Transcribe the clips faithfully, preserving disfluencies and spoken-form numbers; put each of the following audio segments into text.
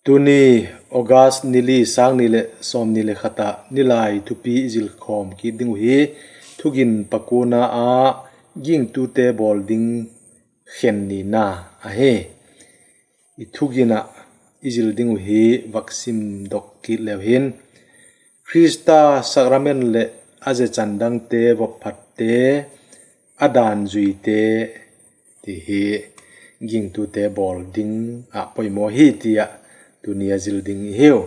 Tuni August ni li, sâng ni leh sawmni le khat ah nilai thupi i zil khawm kit ding uh hi, thugin pakuana ah gingtute bawl ding khen nina ahi. I thugin ah i zil ding uh hi vak simdok kit leu hin, Khrista sacrament leh a zachan dangte vop phatte, a dan zuite ti hi gingtute bawl ding ah poimaw hi ti ah tuni a zil ding i hiu.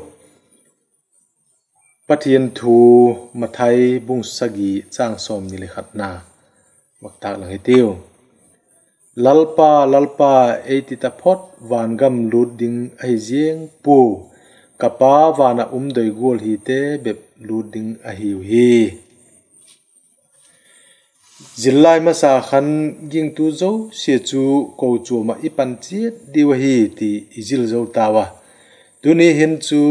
Pathian thu, Mathai bung sagi châng sawmni le khatna vak tâk lang hitiu. Lalpa, Lalpa, ei ti taphot vangam lût ding ahi ziang puau, ka Pa van ah um doi gual hite bep lût ding ahiu hi. Zillai masa khan gingtu zosia chu kochuam ah i pan chiat diu ahi ti i zil zo tau a. Tuni hin chu,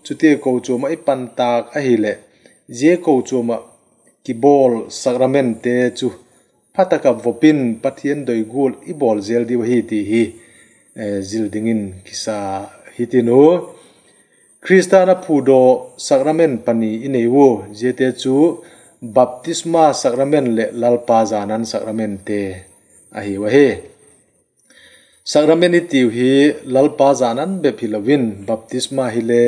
chutia kochuam ah i pan tâk ahileh, zia kochuam ah kibawl sacramentte chu pha tak ah vop in Pathian doi gual i bawl zel diu ahi ti hi zil dingin kisa hitiu. Khrista'n a phudaw sacrament pani i nei ua, ziate chu baptisma sacrament leh Lalpa jan an sacramentte ahiu ahi. Sacrament i tiu hi Lalpa jan an bep hilo in, baptisma hile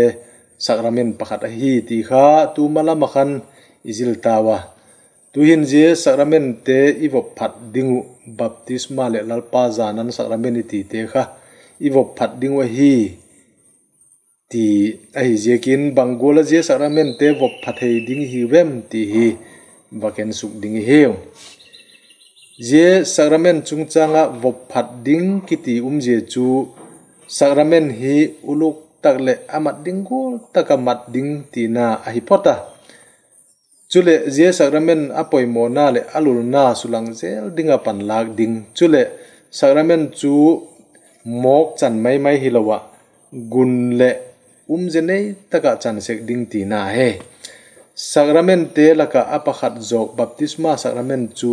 sacrament pakhat ahi ti kha tu ma lam ah khan i zil tau a. Tu'hin zia sacramentte i vop phat ding uh, baptisma leh Lalpa jan an sacrament i tite kha i vop phat ding uh ahi ti ahi ziakin, bang gual ah zia sacramentte vop pha thei ding hiu em ti hi vak en suk ding i hiu. Zia sacrament chungchâng ah vop phat ding kiti umzia chu, sacrament hi uluk tak leh a mat ding gual tak ah mat ding tina ahi phot a. Chuleh zia sacrament a poimawna leh a lulna sulang zel ding ah panlâk ding, chuleh sacrament chu mawk chan mai mai hilo ah, gun leh umzia nei tak ah chan sek ding tina hi. Sacramentte lak ah a pakhat zawk baptisma sacrament chu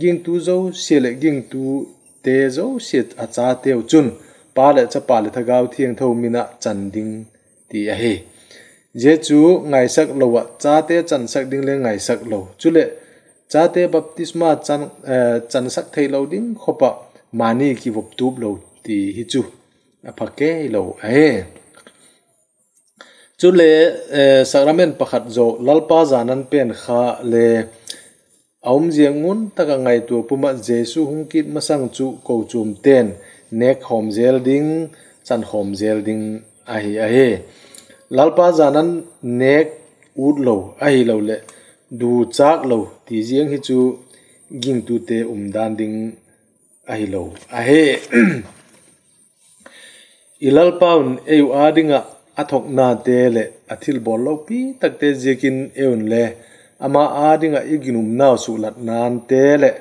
gingtu zosia leh gingtute zosia a chateu chun Pa leh Chapa leh Thagau Thiangtho min ah chan ding ti ahi. Zia chu ngaisak lo ah chate chansak ding le ngaisak lo, chuleh chate baptisma chan, chansak theilo ding khop ah mani kivop tup lo ti hi chu a pha keilo ahi. Chule, sacrament pakhat zawk Lalpa jan an pen kha le a umzia ngun tak ah ngaitua pum ah Jesu hung kit masang chu kochuamte'n nêk khawm zel ding, chan khawm zel ding ahi ahi. Lalpa jan an nêk ut lo ahiloleh du châk lo ti ziang hi chu gingtute umdan ding ahilo ahi. I Lalpau'n ei uh â ding ah a thoknate leh a thilbawl lopi takte ziakin ei un le ama â ding ah i ginumnau suklatnate leh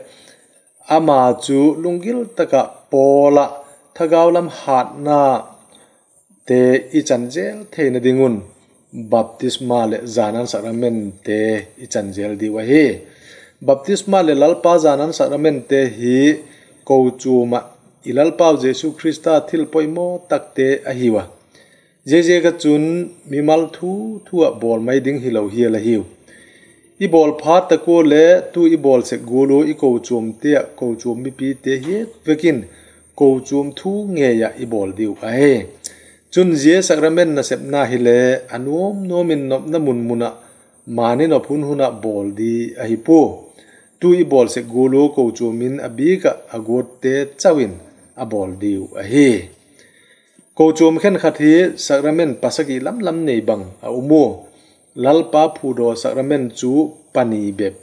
ama chu lunggil tak ah pawl ah thagau lam hâtna te i chan zel theina ding un baptisma leh jan an sacramentte i chan zel diu ahi. Baptisma leh Lalpa jan an sacramentte hi kochuam ah i Lalpau Jesu Khrista thil poimaw takte ahiu a. Ziaziak ah chun mimal thu thu ah bawl mai ding hilo hial ahiu. I bawl phat tak ua le tu i bawl sek gual ua i kochuamte ah kochuam mipite hiat vek in kochuam thu ngei ah i bawl diu ahi. Chun zia sacrament nasepna hile a nuam nuam in nopna mun mun ah, mani nop hun hun ah bawl di ahi pua. Tu i bawl sek gual ua kochuam in a bik ah a guatte chau in a bawl diu ahi. Kochuam khenkhat hi sacrament pasagi lam lam nei bang a um ua. Lalpa phudaw sacrament chu pani bep,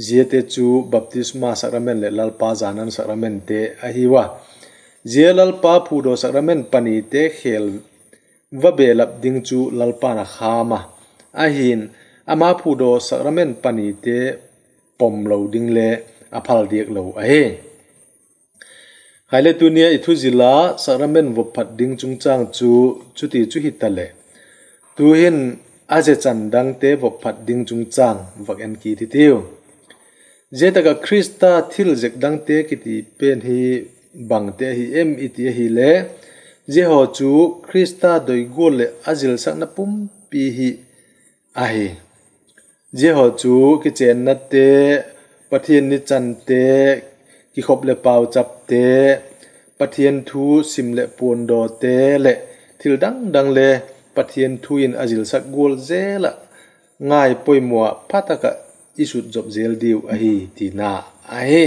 ziate chu baptisma sacrament leh Lalpa jan an sacramentte ahiu a. Zia Lalpa phudaw sacrament panite khêl va belap ding chu Lalpa'n a khâm a, ahi'n, ama phudaw sacrament panite pom lo ding le a phal diak lo ahi. Haile, tuni a i thuzil a sacrament vop phat ding chungchâng chu chuti chu hitaleh, tu'hin a zachan dangte vop phat ding chungchâng vak en kit hitiu. Zia tak ah Khrista thil zek dangte kiti pen hi bangte ahi em i ti ahile, Zia haw chu Khrista doi gual leh a zilsakna pumpi hi ahi. Zia haw chu kichennate, Pathian ni chante, kikhop leh pauchapte, Pathian thu sim leh puandawte leh thil dang dang le Pathian thu in a zilsak gual zel ah ngai poimaw ah pha tak ah i sut zop zel diu ahi tina ahi.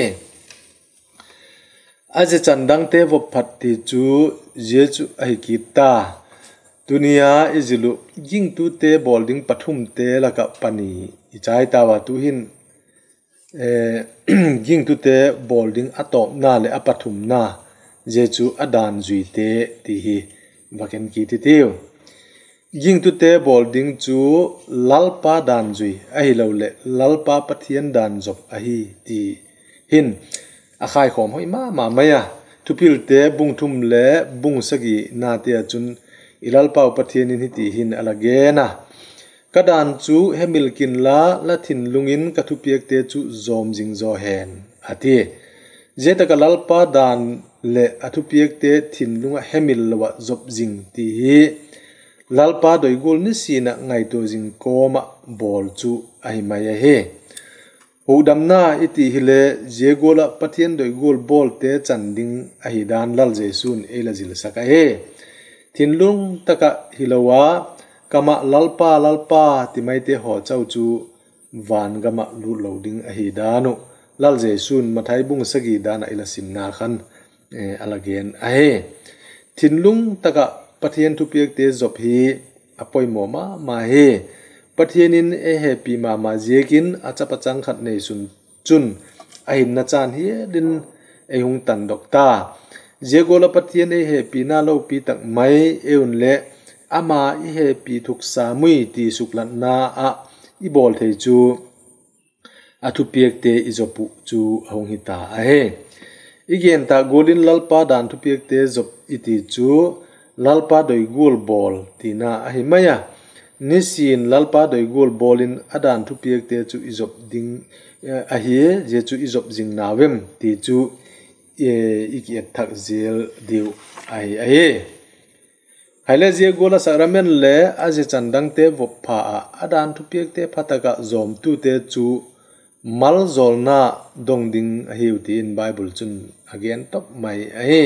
A zia chan dangte vop phat ti chu zia chu ahi kit ta. Tuni a i zil uh gingtute bawl ding pathumte lak ah pani i chai tau a, tu'hin gingtute bawl ding a tawpna leh a pathumna, zia chu a dan zuite ti hi va en kit i tiu. Gingtute bawl ding chu Lalpa dan zui ahiloleh Lalpa Pathian dan zop ahi ti hin a khaikhawm hoi ma ma mai a. Thupilte bung thum le bung sagi nate ah chun i Lalpau Pathian in hiti hin a la gen a: Ka dan chu hemil kin la, la thinlung in ka thupiakte chu zawm zing zaw hen, a ti. Zia tak ah Lalpa dan leh a thupiakte thinlung ah hemil lo ah zop zing ti hi Lalpa doi gual nisin ah ngaitua zing kawm ah bawl chu ahi mai ahi. Hukdamna i ti hile, zia gual ah Pathian doi gual bawlte chan ding ahi dan Lal Jesu'n ei la zilsak ahi. Thinlung tak ah hilo a, Ka ma ah Lalpa, Lalpa, ti maite haw chau chu van gam ah lût lo ding ahi dan uh Lal Jesu'n Mathai bung sagi dan ah i la simna khan a la gen ahi. Thinlung tak ah Pathian thupiakte zop hi a poimaw ma ma hi. Pathian in ei hepi ma ma ziakin a chapa chang khat neisun chun a hinna chan hial in ei hung tandok ta. Zia gual ah Pathian ei hepina lopi tak mai ei un leh, ama i hepi thuk sam ui ti suklatna ah i bawl thei chu a thupiakte i zop uh chu a hung hi ta ahi. I gen tâk gual in Lalpa dan thupiakte zop i ti chu Lalpa doi gual bawl tina ahi mai a. Nisin Lalpa doi gual bawl in a dan thupiakte chu i zop ding ahi, zia chu i zop zing nau em ti chu i ki et thak zel diu ahi ahi. Hile zia gual ah sacrament leh a zia chan dangte vop pha ah a dan thupiakte pha tak ah zawmtute chu maljawlna dong ding ahiu ti in Bible chun a gen top mai ahi.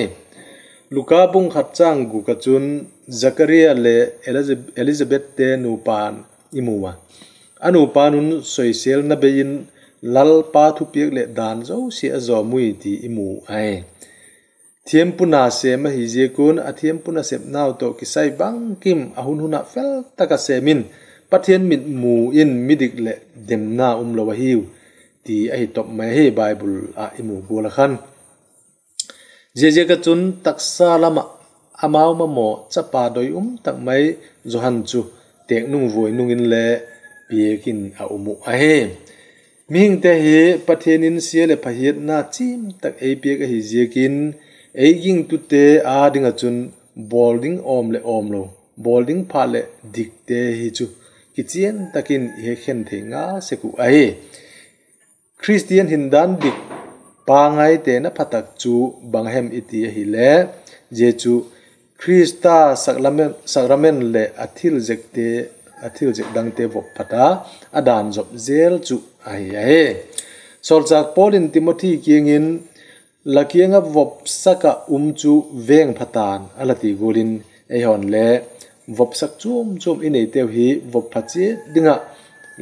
Luka bung khat chang guk ah chun Zakaria leh Elizabethte nupa'n i mu a. A nupa'n un soiselna bei in Lalpa thupiak leh dan zosia a zawm ui ti i mu ahi. Thiampu na sêm ahi ziak un a thiampu nasepnau tawh kisai bangkim a hun hun ah fel tak ah sêm in Pathian mitmu in midik leh demna umlo ahiu ti ahi top mai ahi Bible ah i mu gual ah khan. Ziaziak ah chun taksa lam ah amau mamaw chapa doi um tak mai Johan chu têk nung vuai nung inle piak in a um uh ahi. Mihingte hi Pathian in sia leh pha hiatna chiam tak ei piak ahi ziakin, ei gingtute â ding ah chun bawl ding awm leh awmlo, bawl ding pha leh dikte hi chu kichian tak in i hekhen thei ngal sek uh ahi. Khristian hindan dik pangaite na pha tak chu bang hem i ti ahile, zia chu Khrista sacrament leh a thil zek dangte vop phat a, a dan zop zel chu ahi ahi. Sawlchâk Paul in Timothi kiang in, La kiang ah vopsak ah um chu veng pha ta'n, a la ti gual in, eihaw'n le vopsak chuam chuam i neiteu hi vop pha chiat ding ah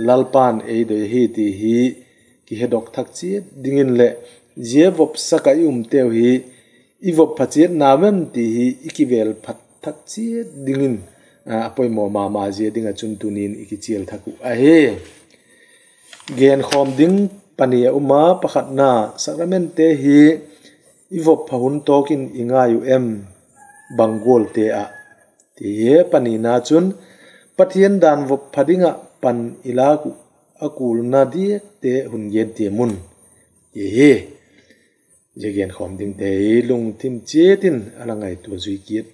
Lalpa'n ei doi ahi ti hi kihedok thak chiat dingin leh, zia vopsak ah i umteu hi i vop pha chiat na em ti hi i kivêl phat thak chiat dingin a poimaw ma ma zia ding ah chun tuni'n i kichial thak uh ahi. Genkhawm ding pani a um a, pakhatna, sacramentte hi i vop pha hun tawk in i ngai uh em, bang gualte ah, ti hi. Panina chun, Pathian dan vop pha ding ah pan i lâk uh a kulna diakte hun gen tiam un, ti hi. Zia genkhawm dingte hi lungthim chiat in a la ngaitua zui kit,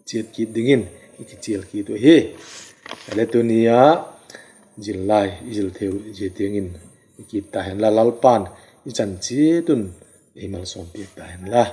chiat kit dingin i kichial kit uh ahi. Ahile tuni a zillai i zil thei uh zia tiang in i kit ta hen la, Lalpa'n i chan chiat un ei malsawm piak ta hen la.